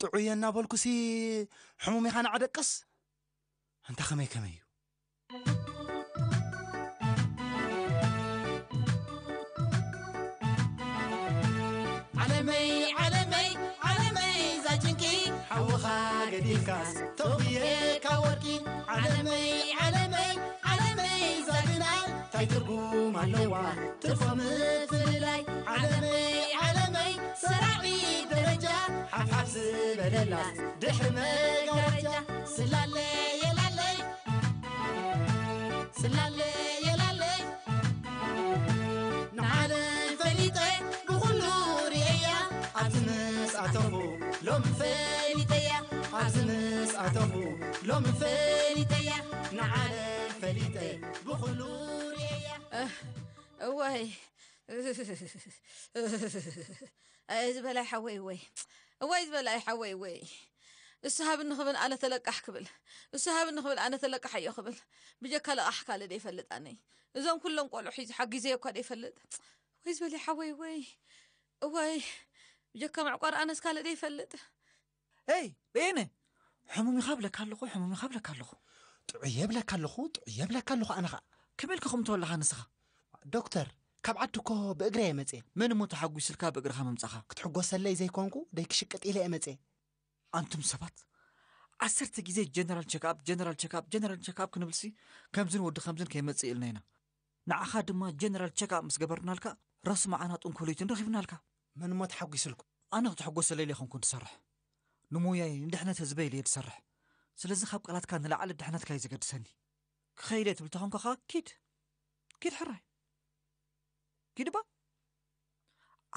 ጥዑየ እናበልኩሲ ሕሙም ኢኻ ንዓደቅስ? ኣንታ ከመይ ከመይ እዩ? ዓለመይ ዓለመይ ዓለመይ ዛጭንቂ ሓውኻ ገዲፍካስ ተጉየ ካብ ወርቂ ዓለመይ ዓለመይ ዓለመይ ዛግና ታይ ትርጉም ኣለዋ ትርፎ ምፍልላይ ዓለመይ ዓለመይ ሰራቒ ደረጃ ሓፍሓፍ ዝበለላስ ድሕሪ መጋረጃ ስላለየ ላለይ ስላለየ ላለይ ንዓለም ፈሊጠ ብኹሉ ርእያ ኣብዚ ምስ ኣተኹ ሎም ፈሊጠያ ኣብዚ ምስ ኣተኹ ሎም ፈሊጠያ ንዓለም ፈሊጠ ብኹሉ ርእያ እዋይ ኣየ ዝበላይ ሓወይ እወይ እዋይ ዝበላይ ሓወይ እወይ እሱ ሃብኒ ክብል ኣነ ተለቃሕ ክብል እሱ ሃብኒ ክብል ኣነ ተለቃሕ እዮ ክብል ብጀካ ለቃሕ ካልእ ደይፈልጥ ኣነይ እዞም ኩሎም ቆልዑ ሒዙ ሓጊዘዮ እኳ ደይፈልጥ ወይ ዝበሊ ሓወይ ወይ እዋይ ብጀካ መዕቋር ኣነስ ካልእ ደይፈልጥ ይ በየነ ሕሙም ኢኻ ብለካ ኣለኹ ሕሙም ኢኻ ብለካ ኣለኹ ጥዑየ ብለካ ኣለኹ ጥዑየ ብለካ ኣለኹ ኣነ ኸዓ ከመልካ ከምቶ ኣለኻ ንስኻ ዶክተር ካብ ዓዲ እኮ ብእግረ እየ መፅየ መን እሞ ተሓጒስልካ ብእግርኻ ምምፃኻ ክትሕጎሰለይ ዘይኮንኩ ደይ ክሽቅጥ ኢለ እየ መፅየ ኣንቱም ሰባት ዓሰርተ ግዜ ጀነራል ቸክኣፕ ጀነራል ቸክኣፕ ጀነራል ቸክኣፕ ክንብልሲ ከምዝን ወዲ ከምዝን ከይመፅእ ኢልና ኢና ንዓኻ ድማ ጀነራል ቸክኣፕ ምስ ገበርናልካ ራሱ መዓና ጥንኮለይትን ረኺብናልካ መን እሞ ተሓጒስልኩም ኣነ ክትሕጎሰለይ ዘይኮንኩ ዝሰርሕ ንሙያይ ንድሕነት ህዝበይ ኢለ እየ ዝሰርሕ ስለዚ ካብ ቃላትካ ንላዕሊ ድሕነትካ እዩ ዘገድሰኒ ክኸይድ እየ ትብል ተኾንካ ከዓ ኪድ ኪድ ሕራይ ኪድ እባ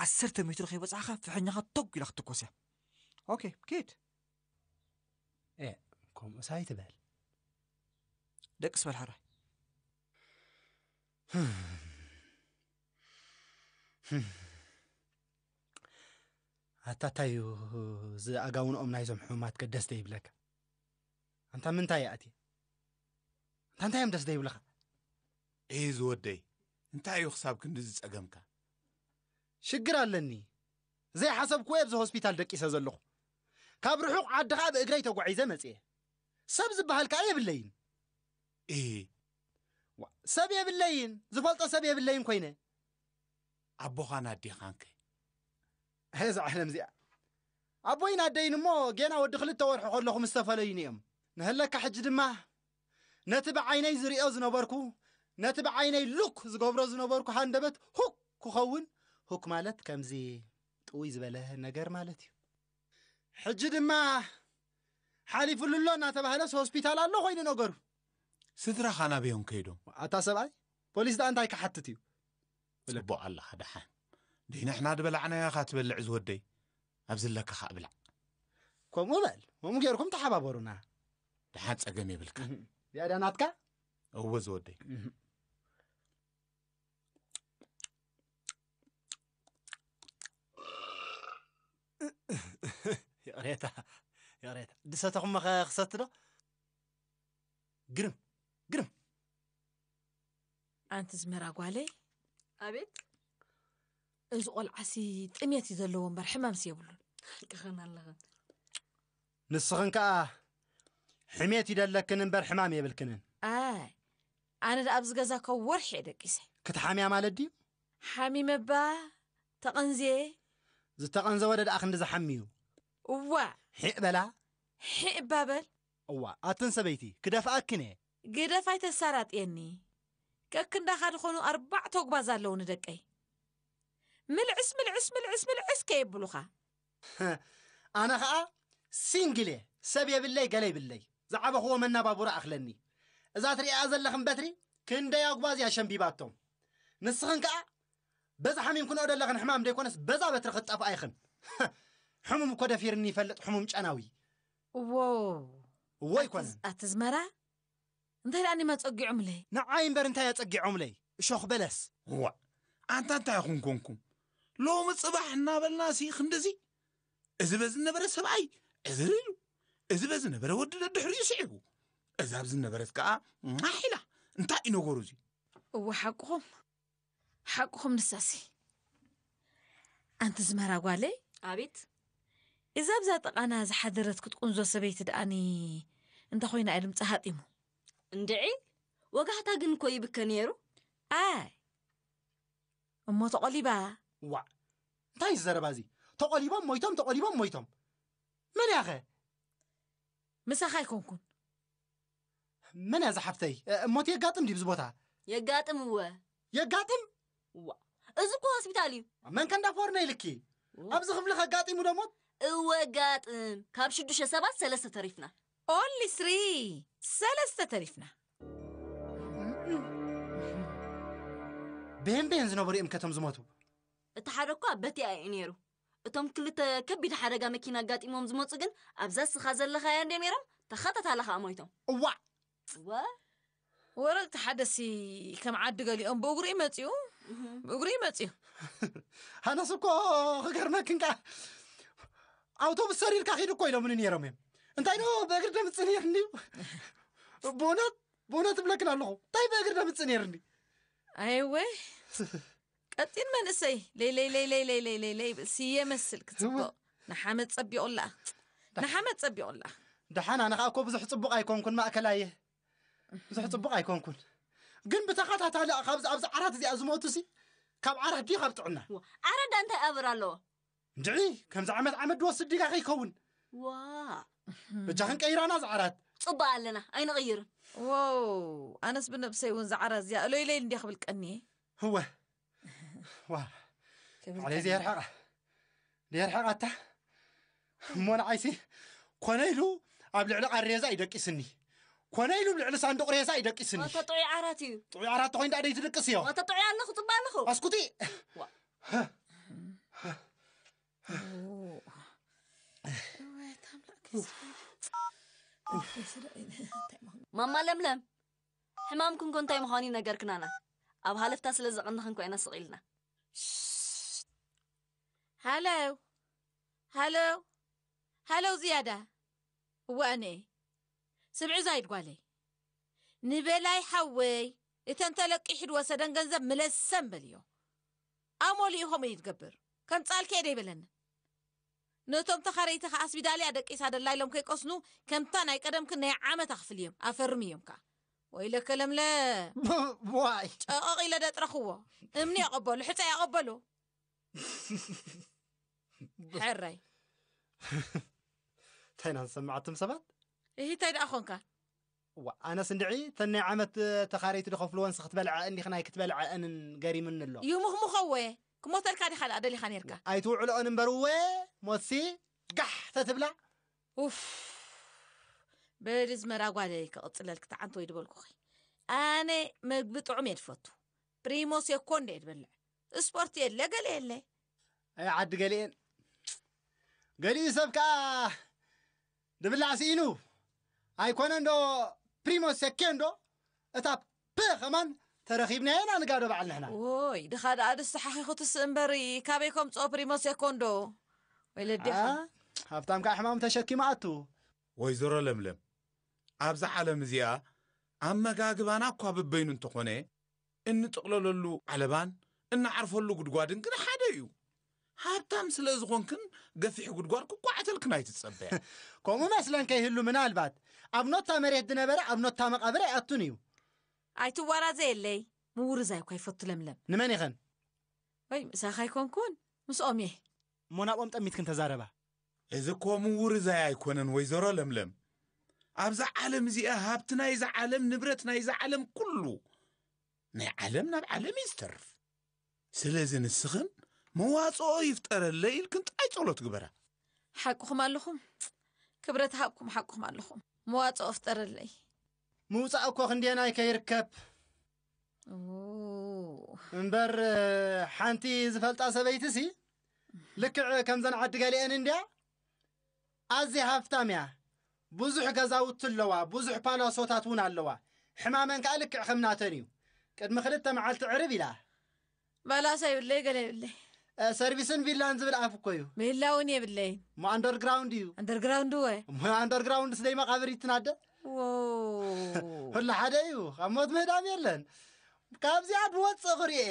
ዓሰርተ ሜትሮ ከይበፃሕኻ ፍሕኛኻ ቶግ ኢላ ክትኮስ እያ ኦኬ ኪድ ከምኡስ ኣይትበል ደቅስ በል ሕራይ ኣታ እንታይ እዩ እዚ ኣጋውንኦም ናይዞም ሕሙማት ከ ደስ ዘይብለካ ኣንታ ምንታይ ይኣትየ ኣንታ እንታይ እዮም ደስ ዘይብልኻ እይ ዝወደይ እንታይ እዩ ክሳብ ክንዲ ዝጸገምካ ሽግር ኣለኒ ዘይሓሰብኩዎ ኣብዚ ሆስፒታል ደቂሰ ዘለኹ ካብ ርሑቕ ዓዲ ኸዓ ብእግረይ ተጓዒዘ መፅየ ሰብ ዝበሃል ከዓ የብለይን እይ ሰብ የብለይን ዝፈልጦ ሰብ የብለይን ኮይነ ኣቦኻን ኣዴኻንከ እዛ ዓለም እዚኣ ኣቦይን ኣደይን እሞ ጌና ወዲ ክልተ ወርሒ ከለኹ ምስ ተፈለዩኒ እዮም ንህለካ ሕጂ ድማ ነቲ ብዓይነይ ዝርእዮ ዝነበርኩ ነቲ ብዓይነይ ሉክ ዝገብሮ ዝነበርኩ ሃንደበት ሁክ ክኸውን ሁክ ማለት ከምዚ ጥውይ ዝበለ ነገር ማለት እዩ ሕጂ ድማ ሓሊፉሉ ኣሎ እናተባህለስ ሆስፒታል ኣሎ ኮይኑ ነገሩ ስድራኻ ናበዮም ከይዶም ኣታ ሰብኣይ ፖሊስ ደኣ እንታይ ክሓትት እዩ ጽቡቕ ኣለኻ ደሓን ደይ ንሕና ዝበላዕናዮ ኢኻ ትበልዕ ዝወደይ ኣብዚ ኣለካ ኸዓ ብላዕ ከምኡ በል ከምኡ ጌርኩም ተሓባበሩና ደሓን ጸገም የብልካ ያዳ ናትካ እወ ዝወደይ ይቕሬታ ይቕሬታ ድሰተኹም ኸ ክሰቲ ዶ ግርም ግርም ኣንቲ ዝመራ ጓለይ ኣቤት እዚ ቆልዓሲ ጥሜት እዩ ዘለዎ እምበር ሕማምሲ የብሉን ክኸን ኣለኽን ንስኽን ከኣ ሕሜት ይደለክን እምበር ሕማም የብልክንን ኣይ ኣነ ደኣ ኣብዚ ገዛ ካብ ወርሒ እየ ደቂሰ ክትሓምያ ማለት ድዩ ሓሚመ እባ ተቐንዝየ ዝተቐንዘወ ደ ደኣ ክንዲ ዝሓሚ እዩ እዋ ሒዕ በላ ሒዕ እባ በል እዋ ኣትን ሰበይቲ ክደፍኣክን እየ ግደፍ ኣይተሳራጥየኒ ከክንዳኻ ዝኾኑ ኣርባዕተ ኣጉባዝ ኣለዉ ንደቀይ ምልዕስ ምልዕስ ምልዕስ ምልዕስ ከየብሉኻ ኣነ ኸኣ ሲንግል እየ ሰብ የብለይ ገለ ይብለይ ዝዓበኽዎ መናባቡራ ኣኽለኒ እዛ ትሪኣ ዘለኽን በትሪ ክንደይ ኣጉባዝ እያ ሸምቢባቶም ንስኽን ከኣ በዛ ሓሚም ክንኦ ደለኽን ሕማም ደይኮነስ በዛ በትሪ ክትጠፍኣ ኢኽን ሕሙም እኮ ደፊርኒ ይፈልጥ ሕሙም ጨናዊ እዎ እዎ ይኮነን ኣትዝመራ እንታይ ደኣ ኒማ ጸጊዖምለይ ንዓይ እምበር እንታይ ኣጸጊዖምለይ እሾኽ በለስ እዋ ኣንታ እንታይ ኢኹም ኮንኩም ሎሚ ጽባሕ እናበልና ሲ ክንድዚ እዚ በዚ ነበረ ሰብኣይ ዕዝር ኢሉ እዚ በዚ ነበረ ወዲ ደድሕሪኡ ስዒቡ እዛ ኣብዚ ነበረት ከኣ ማሕ ኢላ እንታይ እዩ ነገሩ እዚ እወ ሓቅኹም ሓቅኹም ንሳሲ ኣንቲ ዝመራ ጓለይ ኣቤት እዛ ኣብዛ ጥቓና ዝሓደረት ክትቁንዞ ሰበይቲ ደኣኒ እንተ ኮይና እየ ድምጻ ሃጢሙ። እንድዒ፣ ወጋሕታ ግን እኮ ይብከ ነይሩ። ኣይ፣ እሞ ተቖሊባ። ዋዕ፣ እንታይ እዩ ዘረባ እዚ? ተቖሊቦም ሞይቶም፣ ተቖሊቦም ሞይቶም። መን ያኸ? ምሳኻ ኣይኮንኩን። መን እያ ዝሓፍተይ? እ፣ ሞት የጋጥም ድዩ ኣብዚ ቦታ? የጋጥም እወ። የጋጥም? ዋ፣ እዚ እኮ ሆስፒታል እዩ። መን ከንዳ ፎርነ ኢልኪ? ኣብዚ ክፍሊ ከጋጢሙ ደሞት? እወ ጋጥም። ካብ ሽዱሽተ ሰባት ሰለስተ ተሪፍና። ኦንሊ ስሪ፣ ሰለስተ ተሪፍና። ቤን ቤን ዝነበሩ እዮም ከቶም ዝሞቱ። እቲ ሓደ እኳ በቲኣ እዩ ነይሩ። እቶም ክልተ ከቢድ ሓደጋ መኪና ኣጋጢሞም ዝመፁ ግን ኣብዛ ስኻ ዘለኻያ እንደ ነይሮም ተኸታታሊ ከዓ ሞይቶም። እዋዕ፣ ወ ወረልቲ ሓደሲ ከም ዓዲ ገሊኦም ብእግሩ ይመፅኡ። ብእግሩ ይመፅኡ። ኣነስ እኮ ክገርመክን ከ ኣውቶቡስ ሰሪርካ ኪድ እኮ ኢሎምኒ ነይሮም እዮም። እንታይ ዶ ብእግሪ ደምፅእ ነይርኒ እዩ። ብእውነት ብእውነት እብለክን ኣለኹ፣ እንታይ ብእግሪ ደምፅእ ነይርኒ። ኣይወ፣ ቀጢን መንእሰይ ለይለይ ለይለይ ለይለይ ለይለይ ይብል። ስየ መስል ክፅብቕ ንሓመድ ፀቢቑላ፣ ንሓመድ ፀቢቑላ። ደሓን፣ ኣነ ከዓ እኮ ብዙሕ ፅቡቕ ኣይኮንኩን፣ ማእከላየ ብዙሕ ፅቡቕ ኣይኮንኩን። ግን ብተኸታታሊ ካብዚ ኣብዚ ዓራት እዚኣ ዝሞቱ ሲ ካብ ዓራት ድዩ ካብ ጥዕና? ዓረዳ እንታይ ኣበር ኣለዎ? እንድዒ፣ ከምዚ ዓመት ዓመት ድወስድ ዲጋ ከይከውን? ዋ በጃኽን ቀይራና ዝዓራት። ፅቡቅ ኣለና ኣይንቕይርን። ዋው፣ ኣነስ ብነብሰይ እውን ዝዓራት እዚኣ እሎይለይ እንዲያ ክብል ቀኒየ። ህወ ዋ ክብል ዓለይ ዘየርሓቓ ዘየርሓቓታ። እሞ ንዓይሲ ኮነ ኢሉ ኣብ ልዕሊ ቃሬዛ እዩ ደቂስኒ፣ ኮነ ኢሉ ኣብ ልዕሊ ሳንዱቕ ሬሳ እዩ ደቂስኒ። ዋታ ጥዑይ ዓራት እዩ። ጥዑይ ዓራት ተኮይኑ ደኣ ደይትድቅስ እዮ። ዋታ ጥዑይ ኣለኹ ፅባ ኣለኹ። ኣስኩቲ። ማማ ለምለም፣ ሕማምኩም ኮ እንታይ ምዃኑ ይነገርክናና። ኣብ ሃለፍታ ስለ ዘቐንኽን ኮይና ስቕ ኢልና። ሃለው ሃለው ሃለው ዝያዳ። እዋእነ፣ ስምዒ ዛይድ ጓለይ፣ ንበላይ ሓወይ እተን ተለቂሑ ዝወሰደን ገንዘብ ምለሰን በልዮ። ኣሞሊኡ ከምኡ እዩ ዝገብር። ከም ጻልከ ደይበለንን። ነቶም ተኻረይቲ ከኣ ኣስቢዳልያ ደቂሳ ደላ ኢሎም ከይቀስኑ፣ ከምታ ናይ ቀደምክን ናይ ዓመት ኣኽፍል እዮም ኣፈርም እዮም ከኣ። ወይለከ ለምለ፣ ዋይ ጨቐቕ ኢለ ደጥረኽዎ። እምኒ ያቐበሉ፣ ሕፀ ያቐበሉ። ሕራይ እንታይ ኢና ንሰምዓትም ሰባት? እሂ እንታይ ደኣ ኾንካ? ዋ፣ ኣነስ እንድዒ ተን ናይ ዓመት ተኻረይቲ ዝኸፍልወን ሲ ክትበልዐ እንዲኽ ናይ ክትበልዐ እንን ገሪምኒ ኣሎ። ይሙኽሙኸወ ክሞተልካ ዲኻ ደኣ ደሊኻ ነርካ? ኣይትውዕልኦን እምበር እወ ሞትሲ ጋሕ ተትብላ። ኡፍ፣ በሊ ዝመራ ጓለይ ክቕፅለልክ ተዓንተ ወይ ድበልኩኺ። ኣነ መግቢ ጥዑም እየ ድፈቱ። ፕሪሞ ሴኮንዶ እየ ድበልዕ። ስፖርት የለ ገለ የለ። ኣይ ዓዲ ገሊኤን ገሊኡ ሰብ ከኣ ድብላዕ ስኢኑ ኣይኮነ እንዶ ፕሪሞ ሴኮንዶ እታ ፕ ከማን ተረኺብናየና ንጋዶ በዓል ንሕና። ኦይ ድኻ ደኣ ድስሓኺኹ ትስእ እምበሪ ካበይ ከምፅኦ ፕሪሞ ሴኮንዶ? ወይለዲኻ አ፣ ሃብታም ከዓ ሕማም ተሸኪሙ ኣቱ። ወይዘሮ ለምለም፣ ኣብዛ ዓለም እዚኣ ኣመጋግባና እኳ በበይኑ እንተኾነ፣ እንጥቕለለሉ ዓለባን እንዓርፈሉ ጉድጓድን ግን ሓደ እዩ። ሃብታም ስለ ዝኾንክን ገፊሕ ጉድጓድ ክቋዕተልክን ኣይትጸበያ። ከምኡ መስለን ከይህሉ ምናልባት ኣብ ኖታ መሬት ዝነበረ ኣብ ኖታ መቓብር ኣይኣቱን እዩ። ኣይትዋራዘየለይ። ምውርዛይ እኳ ይፈቱ ለምለም። ንመን ኢኸን? ወይ ምሳኻ ኣይኮንኩን ምስኦም እየ። እሞ ናብኦም ጠሚትክን ተዛረባ። እዚ እኮ ምውርዛይ ኣይኮነን ወይዘሮ ለምለም። ኣብዛ ዓለም እዚኣ ሃብቲ ናይዛ ዓለም፣ ንብረት ናይዛ ዓለም፣ ኩሉ ናይ ዓለም ናብ ዓለም እዩ ዝተርፍ። ስለዚ ንስኽን መዋፅኦ ይፍጠረለይ ኢልክን ጥራይ ጸሎት ግበራ። ሓቅኹም ኣለኹም። ክብረት ሃብኩም ሓቅኹም ኣለኹም። መዋፅኦ ፍጠረለይ። ምውፃእ እኮ ክንደየናይ ከይርከብ። ኦ፣ እምበር ሓንቲ ዝፈልጣ ሰበይቲ ሲ ልክዕ ከምዘን ዓዲ ገሊአን እንድያ። ኣዝያ ሃፍታም እያ። ብዙሕ ገዛውቲ ኣለዋ፣ ብዙሕ ፓላሶታት እውን ኣለዋ። ሕማመን ከዓ ልክዕ ከም ናተን እዩ። ቅድሚ ክልተ መዓልቲ ዕርብ ኢላ። ባላሶ ይብለይ ገለ ይብለይ። እ፣ ሰርቪስን ቪላን ዝብል ኣፍ እኮ እዩ። ምህላ እውን የብለይን። እሞ ኣንደርግራውንድ እዩ። ኣንደርግራውንድ ወ እሞ ኣንደርግራውንድ ስደይ መቃብር ይትናደ። ዎ፣ ሁሉ ሓደ እዩ። ካብ ሞት ምህዳም የለን። ካብዚኣ ድወፅእ ክሪኤ።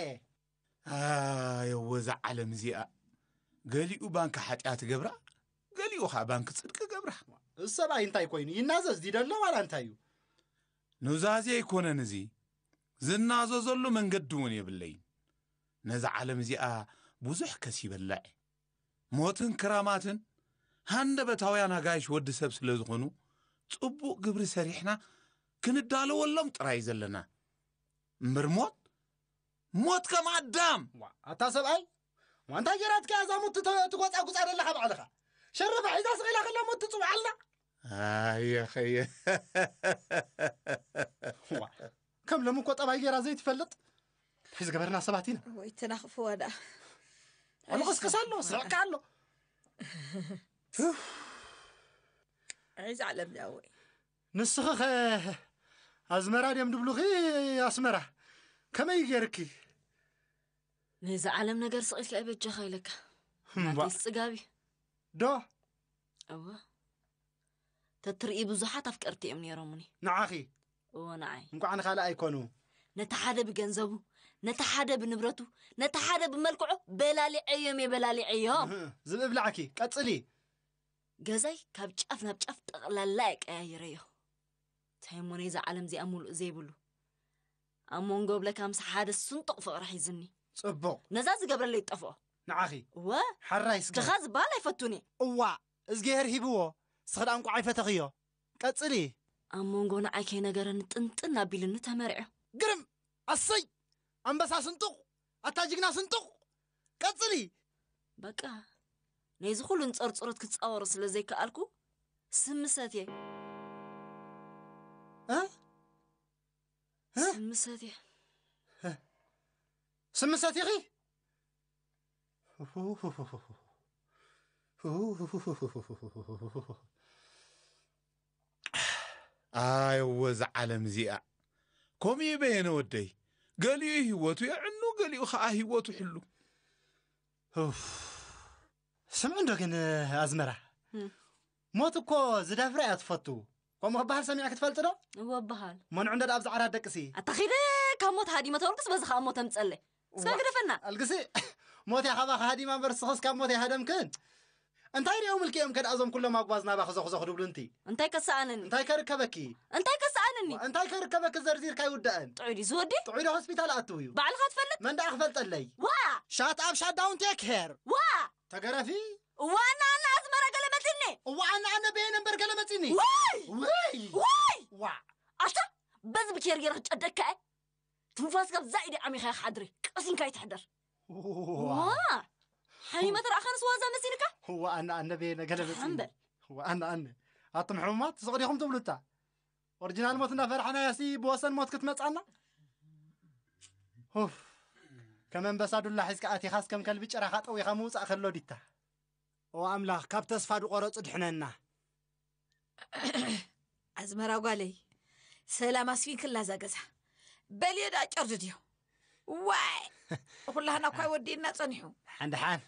ኣየወ እዛ ዓለም እዚኣ፣ ገሊኡ ባንካ ሓጢኣት ገብራ፣ ገሊኡ ኸዓ ባንኪ ጽድቂ ገብራ። እዚ ሰብኣይ እንታይ ኮይኑ ይናዘዝ ድዩ ደሎ ዋላ እንታይ እዩ? ኑዛዜ ኣይኮነን እዚ፣ ዝናዘዘሉ መንገዲ እውን የብለይን። ነዛ ዓለም እዚኣ ብዙሕ ከሲበላ እየ። ሞትን ክራማትን ሃንደበታውያን ኣጋይሽ ወዲ ሰብ ስለ ዝኾኑ፣ ጽቡቕ ግብሪ ሰሪሕና ክንዳለወሎም ጥራይ ዘለና። እምበር ሞት፣ ሞት ከም ኣዳም። ዋ ኣታ ሰብኣይ፣ ዋ እንታይ ገይራትካ እዛ ሞት ትተ- ትጎጻጉጻ ዘለኻ ባዕልኻ? ሸረፋ ሒዛ ስቕ ኢላ ከላ ሞት ትጽውዓልና? ኣየኸየ ዋ ከም ሎሚ እኮ ጠባይ ገይራ ዘይትፈልጥ እንታይ ዝገበርና ሰባት ኢና። ወይ ተናኽፍዋ ደኣ። ንቕስቅስ ኣሎ ስሕቅካ ኣሎ። ዒዝ ዓለም ዳወይ። ንስኺ ኸ ኣዝመራ ድዮም ድብሉኺ ኣስመራ ከመይ ገይርኪ? ነዚ ዓለም ነገር ስቕ ኢልካ ኣይበጃኻ ኢለካ። እምባ ናተይስ ጽጋብ እዩ። ዶ እወ፣ ተትርኢ ብዙሓት ኣፍቀርቲ እዮም ነይሮምኒ። ንዓኺ እወ፣ ንዓይ። እንኳዕ ንኻልእ ኣይኮኑ። ነቲ ሓደ ብገንዘቡ፣ ነቲ ሓደ ብንብረቱ፣ ነቲ ሓደ ብመልክዑ በላሊዐዮም እየ በላሊዐዮም። ዝብእብላዕኪ ቀጽሊ። ገዛይ ካብ ጫፍ ናብ ጫፍ ጠቕላላ የቀያይረዮ። እንታይ እሞ ነዛ ዓለም እዚኣ ሙሉእ ዘይብሉ ኣብ መንጎ ብለካ ምስ ሓደ ስንጡቕ ፍቕሪ ሒዝኒ። ጽቡቕ ነዛ ዝገብረለይ ይጠፍኦ። ንዓኺ እወ፣ ሓራይ ስጋ ጀኻ ዝበሃል ኣይፈቱን እየ። እዋ እዝግሄር ሂብዎ። ስኽዳ እንቋዕ ኣይፈተኽዮ። ቀጽሊ። ኣብ መንጎ ንዓይ ከይነገረኒ ጥንጥን ኣቢልኒ ተመሪዑ። ግርም ኣሰይ ኣንበሳ ስንጡቕ ኣታ ጅግና ስንጡቕ። ቀጽሊ። በቃ ነዚ ኩሉ ንጸርጽሮት ክጻወሮ ስለ ዘይከኣልኩ ስምሰት እየ። እ? እ? ስምሰት እየ። ስምሰት ኢኺ? ኣይ ወዛ ዓለም እዚኣ። ከምኡ በየነ ወደይ፣ ገሊኡ ህይወቱ የዕኑ፣ ገሊኡ ኸዓ ህይወቱ ሕሉ። ስምዕ እንዶ ግን ኣዝመራ፣ ሞት እኮ ዝደፍራ እያ ትፈቱ። ከምኡ ክበሃል ሰሚዐ ክትፈልጥ ዶ? እወ በሃል። መንዑ እንደ ኣብዚ ዓራት ደቅሲ። ኣታ ኺደ ካብ ሞት ሃዲመ ተወልቅስ በዚ ከዓ ሞት ኣምፀለ። እስከ ግደፈና። ኣልግሲ፣ ሞት እያ ካባኻ ሃዲማ እምበር፣ ስኽስ ካብ ሞት ኣይሃደምክን። እንታይ ሪኦም ምልኪ እዮም ከድኣዞም ኩሎም ኣጓዝ ናባ ክዘኽዘኹ ድብሉ እንቲ? እንታይ ከሰኣነኒ? እንታይ ከርከበኪ? እንታይ ከሰኣነኒ? እንታይ ከርከበኪ ዘርዚርካ ይውዳእን? ጥዑይ ድዩ ዝወዲ? ጥዑይ ዶ ሆስፒታል ኣትው እዩ? ባዕልኻ ትፈልጥ? መን ደኣ ክፈልጠለይ? ዋ! ሻት ኣብ ሻዳውን ቴክ ሄር። ዋ! ተገረፊ። ዋና ኣና ኣዝመራ ገለ መፂኒ። እዋ ኣነ ኣነ በየነ እምበር ገለ መፂኒ። ወይ! ወይ! ወይ! ዋ! ኣታ በዚ ብኬር ገይረ ክጨደካ እየ። ትንፋስካ ብዛ ኢደ ዓሚኻ ሓድሪ ቀሲንካ ይትሕደር። ዋ! ሓሚመ ተረኣኻንስ ዋዛ መሲልካ? እዋ ኣነ ኣነ በየነ ገለ መፂኒ። ሓምበል። እዋ ኣነ ኣነ ኣቱም ሕሙማት ስቕ ዲኹም ትብሉታ? ኦሪጂናል ሞት እንዳፈራሕናያሲ ብወሰን ሞት ክትመጻና? ኡፍ። ከም ኣንበሳ ዱላ ሒዝካ ኣቲኻስ ከም ከልቢ ጭራኻ ጠዊኻ ምውጻእ ከሎ ዲታ? ኦ ኣምላኽ ካብ ተስፋ ድቆረጹ ድሕነና። ኣዝመራ ጓለይ ሰላም ኣስፊንክላ እዛ ገዛ። በልዮ ደኣ ጨርድድዮ። ዋይ ኩላህና እኳ ወዲእና ጸኒሑ። ሓን ደሓን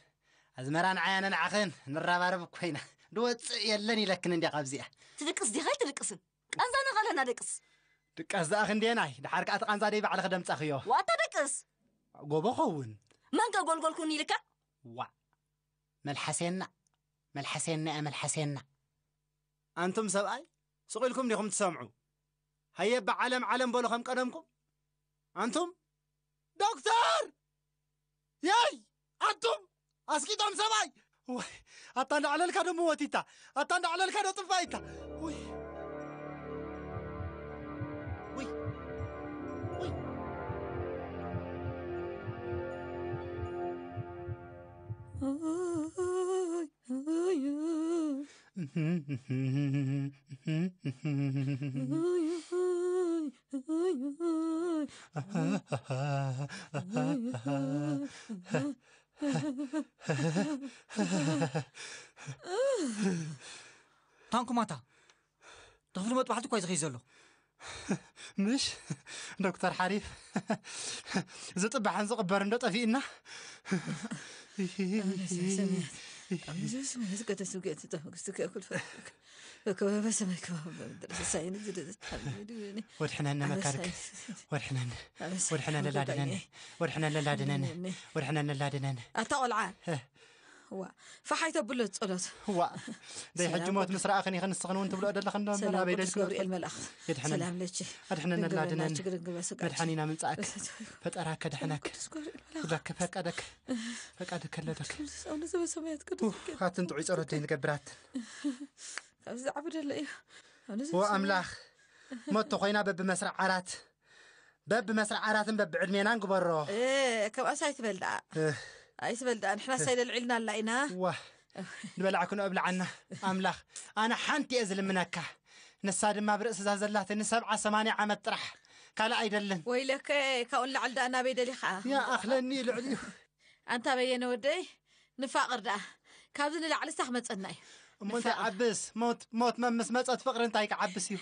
ኣዝመራ ንዓይ ኣነ ንዓኽን ንራባረብ እኮ ኢና። ድወጽእ የለን ኢለክን እንዲያ ካብዚኣ። ትድቅስ ዲኻ ኣይትድቅስን? ቃንዛ ነቐለና ደቅስ። ድቃስ ደኣ ክንደየናይ ድሓር ከኣ እቲ ቃንዛ ደይ ባዕልኺ ደምጻኽዮ። ዋታ ደቅስ። ጎቦ ኸውን። መን ከጎልጎልኩን ኢልካ? ዋዕ መልሓሴና መልሓሴና እያ መልሓሴና። ኣንቱም ሰብኣይ ስቕ ኢልኩም ዲኹም ትሰምዑ? ሃየ ብዓለም ዓለም በሉ ከም ቀደምኩም። ኣንቱም ዶክተር የይ ኣቱም ኣስቂጦም ሰብኣይ። ወይ ኣታ እንዳዕለልካ ደሞ ወቲታ ኣታ እንዳዕለልካ ዶ ጥፋኢታ። ወይ ወይ ወይ ታንኩማታ ተኽፍሉ መጥባሕቲ እኳ እዩ ዝኸይ ዘሎ። ምሽ ዶክተር ሓሪፍ ዝጥባሕን ዝቕበርን ዶ ጠፊእና? ወድሕነኒ መካርክ ወድሕነኒ ወድሕነኒ ላድነኒ ወድሕነኒ ላድነኒ ወድሕነኒ ላድነኒ። ኣታ ቆልዓ ዋ፣ ፋሓይ ተብሎ ጸሎት። ዋ፣ ደይ ሕጂ ሞት ምስ ረኣኽን ኢኽን ንስኽን እውን ትብልኦ ደለኽን ዶ? ሰላም ኣበይ ቅዱስ ደልክን ገብርኤል መልኣኽ። የድሕነና። ሰላም ለኪ። ኣድሕነና ድንግል ላድነን። በረናኪ፣ ድንግል በስጋኪ። መድሓኒና ምምጻእክ። ፈጠራከ ድሕነክ። ቅዱስ ገብርኤል መልኣኽ። ኩለክ ፈቀደክ። ፈቃድክ ከለደክ። ቅዱስ ኣቡነ ዘበሰማያት ቅዱስ ኡፍ፣ ሚካኤል። ኣትን ጥዑይ ጸሎት ዘይንገብራት። ካብዚ ዝዓቢ ደለ እዩ። ኣነ ኦ ዘበሰማያት። ኣምላኽ፣ ሞት ተኾይና በብመስርዕ ዓራት፣ በብመስርዕ ዓራትን በብዕድሜናን ግበሮ። እ፣ ከምኣስ ኣይትበል ደኣ። እ። ኣይትበል ደኣ። ንሕናስ ኣይደልዒልና ኣላ ኢና። ዋ፣ ንበላዕክኖ እብልዓና። ኣምላኽ፣ ኣነ ሓንቲ እየ ዝልምነካ። ንሳ ድማ ብርእሲ እዛ ዘላትኒ ሰብዓ ሰማንያ ዓመት ጥራሕ። ካልእ ኣይደልን። ወይለከ፣ ካብኡ ንላዕሊ ደኣ ናበይ ደሊኻ? ይኣኽለኒ እዩ ልዕሊኡ። ኣንታ በየነ ወደይ፣ ንፋቐር ደኣ። ካብዚ ንላዕሊ ስታ ክመጸና እዩ። እሞ እንታይ ንፋቐር። ዓብስ፣ ሞት፣ ሞት መምስ መጸት ፍቕሪ እንታይ ክዓብስ እዩ?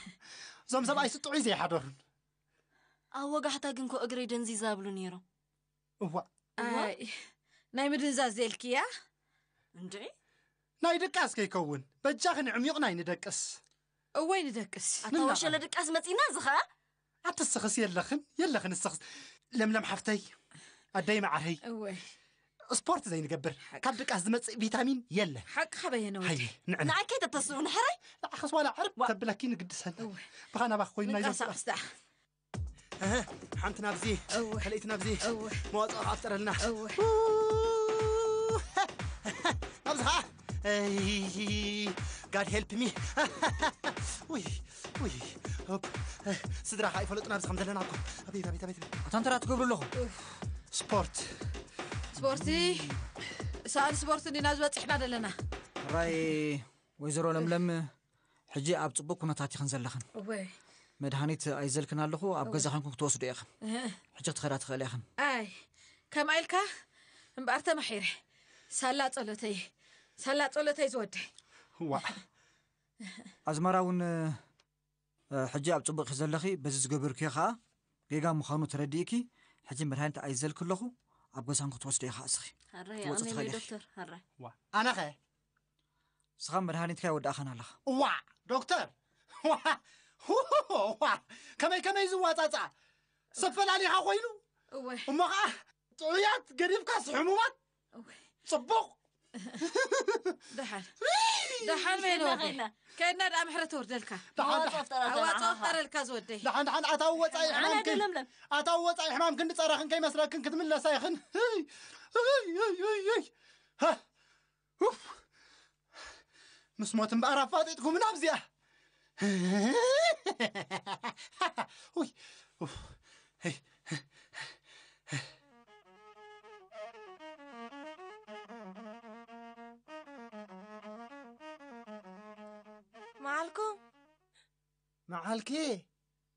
እዞም ሰብኣይ ስጥዑይ ዘይሓደሩን። ኣብ ወጋሕታ ግን ኮ እግረይ ደንዚዛ ብሉ ነይሮም። እዋ። ኣይ፣ ናይ ምድንዛዝ ዘልክያ? እንዴ? ናይ ድቃስ ከይከውን። በጃኺ ንዕሚቕ ናይ ንደቅስ። እወይ ንደቅስ። ኣታ ንናቐ። ወሸለ ድቃስ መጺና እዚ ኸኣ? ኣትስኽስ የለኽን፣ የለኽን እስኽስ። ለምለም ሓፍተይ፣ ኣደይ መዓረይ። እወይ። ስፖርት ዘይንገብር፣ ካብ ድቃስ ዝመጽእ ቪታሚን የለ። ሓቅኻ በየነ ወዲ። ሃየ፣ ንዕና። ንዓይ ከይተተስኡ ንሕረይ? ንዓኽስ ዋላ ዕርብ ዋ። ተብለኪ ንግድሰን። እወይ። ብኻ ናባኽ ኮይንና ይዘውፅኣ። ንቀሳቐስ ደኣ። እህ፣ ሓንቲ ናብዚ፣ እወ። ካልኣይቲ ናብዚ። እወ። መዋጽኦ ከኣ ፍጠረልና። እወ። ኡ፣ ናብዚ ኸኣ። እይ፣ God help me። ውይ፣ ውይ፣ ኦፕ። ስድራ ኸኣ ይፈለጡና ኣብዚ ከም ዘለና እኮ። ኣቤት፣ ኣቤት፣ ኣቤት። ኣታ እንታይ ትገብሩ ኣለኹም? ስፖርት። ስፖርቲ፣ ሰኣን ስፖርት እንዲና ዝበጽሕና ዘለና። ራይ ወይዘሮ ለምለም፣ ሕጂ ኣብ ጽቡቕ ኩነታት ኢኽን ዘለኽን። እወ። መድሃኒት ኣይዘልክን ኣለኹ፣ ኣብ እወ። ገዛ ኸንኩም ክትወስዱ ኢኽን። እህ። ሕጂ ክትኸዳ ትኽእላ ኢኽን። ኣይ፣ ከምኣ ኢልካ እምበኣር ተማሒረ። ሳላ ጸሎተይ፣ ሳላ ጸሎተይ ዝወደይ። ዋእ። ኣዝመራ እውን፣ እ፣ ሕጂ ኣብ ጽቡቕ ኢኺ ዘለኺ፣ በዚ ዝገበርክዮ ኸኣ ጌጋ ምዃኑ ተረዲእኪ፣ ሕጂ መድሃኒት ኣይዘልኪ ኣለኹ፣ ኣብ ገዛን ክትወስዶ ኢኻ እስኺ። ሃራይ፣ ክትወጽእ ኣሜን ትኽእሊ ኢኺ። ዶክተር፣ ሃራይ። ዋ፣ ኣነኸ? ንስኻ መድሃኒትካ ኣይወዳእኻን ኣለኻ። እዋ፣ ዶክተር! ዋ፣ ዋ፣ ከመይ ከመይ ዝዋጻጻ? ሰብ ፈላሊኻ ኮይኑ? እወ። እሞ ኸኣ ጥዑያት ገዲፍካስ ሕሙማት? እወ። ጽቡቕ። ደሓን። ደሓን በይነ ወደይ። ከይድና ደኣ ምሕረት ተወርደልካ። ደሓን፣ ደሓን። ኣዋጽኦ ፍጠረልካ ዝወደይ። ደሓን፣ ደሓን። ኣታዊ ወጻኢ ሕማምክን፣ ኣታዊ ወጻኢ ሕማምክን ዝጸረኽን ከይመስለክን ክትምለሳ ኢኽን። ህይ፣ ህይ፣ ህይ፣ ህይ፣ ህይ። ሃ። ኡፍ! ምስ ሞት እምበኣር ኣፋጢጥኩምና ኣብዚኣ። ውይ! ኡፍ! ሄይ! መዓልኩም? መዓልኪ?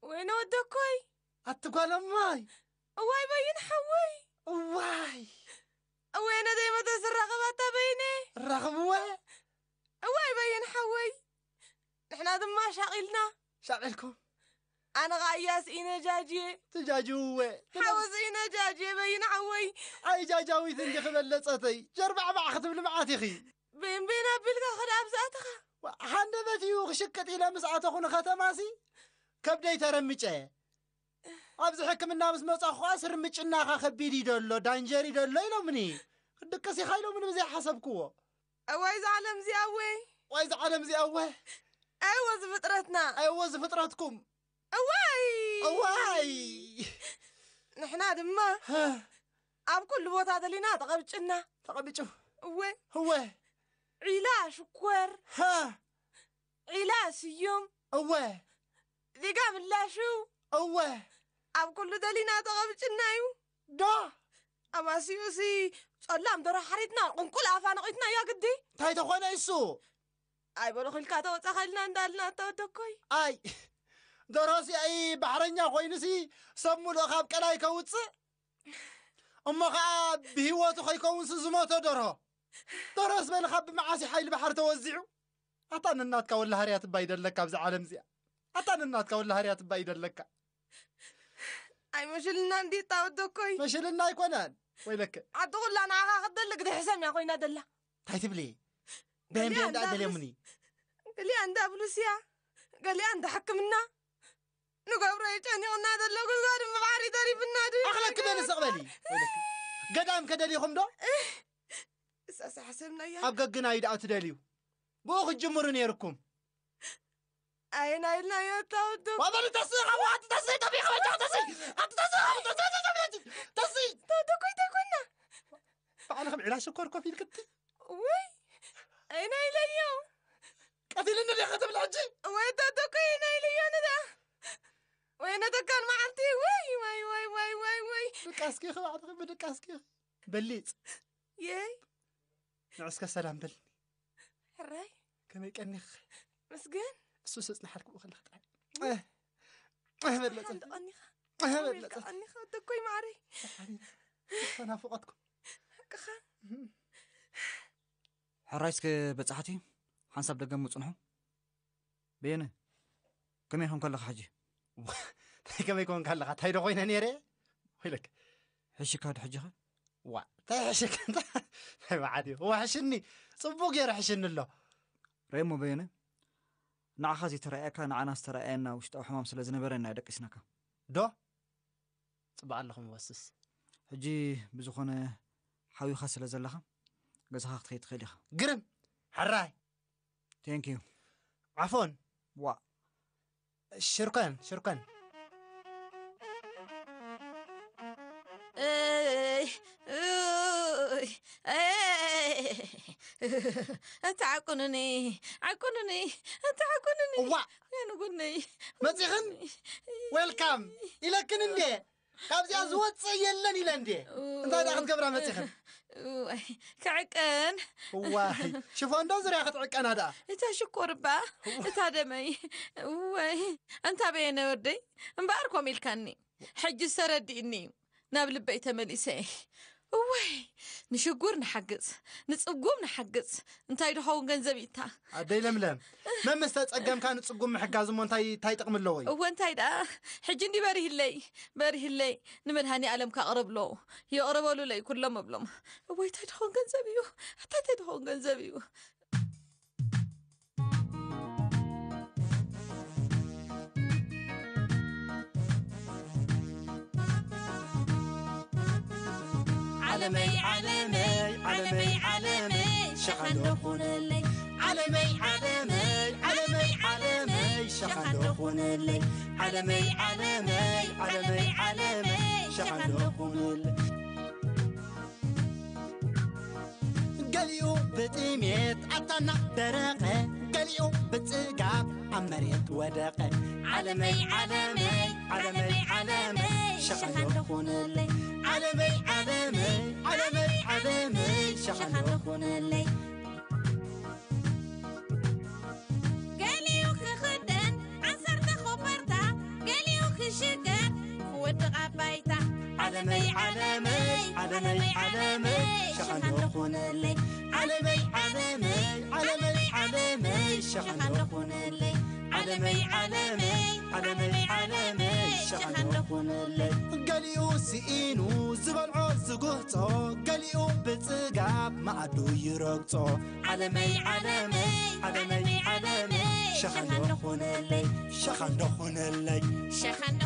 ወይነ ወደኮይ? ኣቲ ጓል እማይ! እዋይ በይን ሓወይ! እዋይ! እወ ነደይ መድረስ ራኸባታ በይነ። ራኸብወ። እዋይ በይን ሓወይ። ንሕና ድማ ሻቒልና። ሻቒልኩም። ኣነ ኸኣ እያስ ኢነ ጃጅየ። ትጃጅውወ። ሓወስ ኢነ ጃጅየ በይን ሓወይ። ኣይ ጃጃዊት እንዲኺ በለጸተይ። ጀርባዕባዕ ክትብሊ መዓት ኢኺ። በይን በይን ኣቢልካ ኸዳ ኣብ ዝኣተኻ። ዋ፣ ሃንደበት እዩ ክሽቅጥ ኢለ ምስ ኣተኹ ንኸተማሲ ከብደይ ተረሚጨ። ኣብዚ ሕክምና ምስ መጻኹ ኸኣ ስርምጭናኻ ከቢድ እዩ ደሎ፣ ዳንጀር እዩ ደሎ ኢሎምኒ። ክትድቅስ ኢኻ ኢሎምኒ ብዘይሓሰብክዎ። እዋይ እዛ ዓለም እዚኣ እወ። ዋይ እዛ ዓለም እዚኣ እወ። ኣይወ ዝፍጥረትና። ኣይወ ዝፍጥረትኩም። እዋይ። እዋይ። ንሕና ድማ ሃ። ኣብ ኩሉ ቦታ ደሊና ተቐብጭና። ተቐብጩ። እወ። እወ። ዒላ ሽኮር። ሃ። ዒላ ስዩም። እወ። ዜጋ ምላሹ። እወ። ኣብ ኩሉ ደሊና ተቐብጭና እዩ። ዶ? ኣማስዩሲ ጸላም ደሮ ሓሪድና ቁንቁል ኣፋ ነቒትናያ ግዲ። እንታይ ተኾነ እሱ? ኣይበሎ ኺልካ ተወጻኻ ኢልና እንዳልና እተወደኮይ። ኣይ፣ ደሮሲ ኣይ ባሕረኛ ኮይኑሲ ሰብ ሙሉእ ካብ ቀላይ ከውጽእ? እሞ ኸኣ ብህይወቱ ከይከውንሲ ዝሞተ ደርሆ። ደርሆስ በልኻ ብመዓስ እዩ ሓይሊ ባሕሪ ተወዚዑ? ኣታ ነናትካ ወላ ሃርያ ትባይ ደለካ ኣብዛ ዓለም እዚኣ። ኣታ ነናትካ ወላ ሃርያ ትባይ ደለካ። ኣይ መሽልና እንዲ ጣወት ደኮይ። መሽልና ኣይኮነን። ወይለከ። ዓዲ ኩላ ንዓኻ ክትደሊ ግዲ ሕሰም እያ ኮይና ደላ። እንታይ ትብሊ? ገሊኣ በየን በየን ደኣ እንዳብሉስ-፣ ገሊሙኒ። ገሊኣ እንዳብሉስ እያ። ገሊኣ እንዳ ሕክምና። ንገብሮ እዩ ጨኒቑና ዘሎ ጉድጓድ እሞ ባሕሪ ተሪፍና ድዩ? ኣኽለኪ በሊ ስቕ በሊ። ወይለኪ። ገዳም ከደሊኹም ዶ? እሳሳ ሓሰብናያ። ኣብ ገግና እዩ ደኣ ትደልዩ? ብኡ ክትጅምሩ ነይርኩም። ኣይና ኢልና እዮ እታ ወዱ። ዋበሉ ተስእ፣ ካብ ኣቲ ተስእ፣ ጠፊ፣ ካብ ኣቲ ተስእ፣ ኣቲ ተስእ፣ ካብ ኣቲ ተስእ፣ ተስእ፣ ተስእ። እታ ወዱ እኮ ኣይተኮና። ባዕልኹም ዒላ ሽኮር ኮፍ ኢልክቲ። ውይ፣ ኣይና ኢለ እዮ። ቀቲልኒ ዲኻ ትብል ሕጂ? ወይ እታ ወዱ እኮ ኣይና ኢለ እዮ ንዳ። ወይ ነተካን መዓልቲ፣ ወይ፣ ወይ፣ ወይ፣ ወይ፣ ወይ፣ ወይ። ድቃስኪ፣ ባዕልኺ ብድቃስኪ። በሊጽ። የይ። ንዑ እስከ ሰላም በልኒ። ሕራይ። ከመይ ቀኒኺ? ምስግን። እሱ ስጽናሓልኩ ከለኺ ጥራይ። እህ፣ እህ፣ በለጸ። ሓንቲ ቀኒኻ። እህ፣ በለጸ። ቀኒኻ፣ ደኮይ ማዕረይ። ሓቢቢ፣ ተናፍቆትኩም። ሓቅኻ። ሕራይ እስከ በጻሕቲ፣ ሓንሳብ ደገ ምጽንሑ። በየነ፣ ከመይ ኮንካ ኣለኻ ሕጂ? እንታይ ከመይ ኮንካ ኣለኻ? እንታይ ዶ ኮይነ ነይረ? ወይለክ። ሕሽካ ዶ ሕጂ ኸ? ዋ፣ እንታይ ሕሽካ? እንታይ መዓት እዩ? ዋ፣ ሕሽኒ። ጽቡቅ ገይሩ ሕሽኒ ኣሎ። ርእሞ በየነ፣ ንዓኻ ዘይተራእየካ፣ ንዓና ዝተራእየና ውሽጣዊ ሕማም ስለ ዝነበረ ኢና ደቂስናካ። ዶ? ጽቡቅ ኣለኹም ወስስ። ሕጂ ብዝኾነ ሓዊኻ ስለ ዘለኻ፣ ገዛኻ ክትኸይድ ትኽእል ኢኻ። ግርም! ሕራይ! Thank you። ዓፎን! ዋ! ሽርከን፣ ሽርከን። እይ፣ እይ፣ እይ። ኣታ ዓቁኑኒ፣ ዓቁኑኒ፣ ኣታ ዓቁኑኒ። እዋ! የንጉነይ። መጺኽን? ዌልካም ኢለክን እንዴ? ካብዚኣ ዝወጽእ የለን ኢለ እንዴ? እንታይ ደኣ ክትገብራ መጺኽን? እዋይ፣ ክዕቀን። እዋይ፣ ሽፎን ዶ ዙርያ ክትዕቀና ደኣ? እታ ሽኮር እባ፣ እታ ደመይ። እወይ፣ ኣንታ በየነ ወደይ፣ እምበኣር ኮም ኢልካኒ። ሕጂ ዝተረዲእኒ እዩ። ናብ ልበይ ተመሊሰ። እወይ፣ ንሽጉር ንሓግዝ፣ ንጽጉም ንሓግዝ። እንታይ ድኸውን ገንዘብ ኢታ? ኣደይ ለምለም፣ መምስ ተጸገምካ ንጽጉም ምሕጋዝ እሞ እንታይ፣ እንታይ ጥቕሚ ኣለዎ እዩ? እወ፣ እንታይ ደኣ? ሕጂ እንዲ በሪህለይ፣ በሪህለይ፣ ንመድሃኒ ኣለም ካቕረብሎ፣ የቕረበሉለይ ኩሎም እብሎም። እወ፣ እንታይ ድኸውን ገንዘብ እዩ? ኣታ እንታይ ድኸውን ገንዘብ እዩ? ዓለመይ፣ ዓለመይ፣ ዓለመይ፣ ዓለመይ፣ ሸኻንዶ ኹንለይ። ዓለመይ፣ ዓለመይ፣ ዓለመይ፣ ዓለመይ፣ ሸኻንዶ ኹንለይ። ዓለመይ፣ ዓለመይ፣ ዓለመይ፣ ዓለመይ፣ ሸኻንዶ ኹንለይ። ገሊኡ ብጥሜት ኣታና ደረቐ፣ ገሊኡ ብጽጋብ ኣብ መሬት ወደቐ። ዓለመይ፣ ዓለመይ፣ ዓለመይ፣ ዓለመይ፣ ሸኻንዶ ኹንለይ። ዓለመይ፣ ዓለመይ፣ ዓለመይ፣ ዓለመይ፣ ሸኻንዶ ኹንለይ። ገሊኡ ክኽደን ዓሰርተ ኮበርታ፣ ገሊኡ ክሽገር ክወድቕ ኣብ ባይታ። ዓለመይ፣ ዓለመይ፣ ዓለመይ፣ ዓለመይ፣ ሸኻንዶ ኹንለይ። ዓለመይ፣ ዓለመይ፣ ዓለመይ፣ ዓለመይ፣ ሸኻንዶ ኹንለይ። ዓለመይ፣ ዓለመይ፣ ዓለመይ፣ ዓለመይ፣ ሸኻንዶ ኹንለይ። ገሊኡ ስኢኑ ዝበልዖ ዝጉህጾ፣ ገሊኡ ብጽጋብ መኣዱ ይረግጾ። ዓለመይ፣ ዓለመይ፣ ዓለመይ፣ ዓለመይ፣ ሸኻንዶ ኹንለይ። ሸኻንዶ ኹንለይ። ሸኻንዶ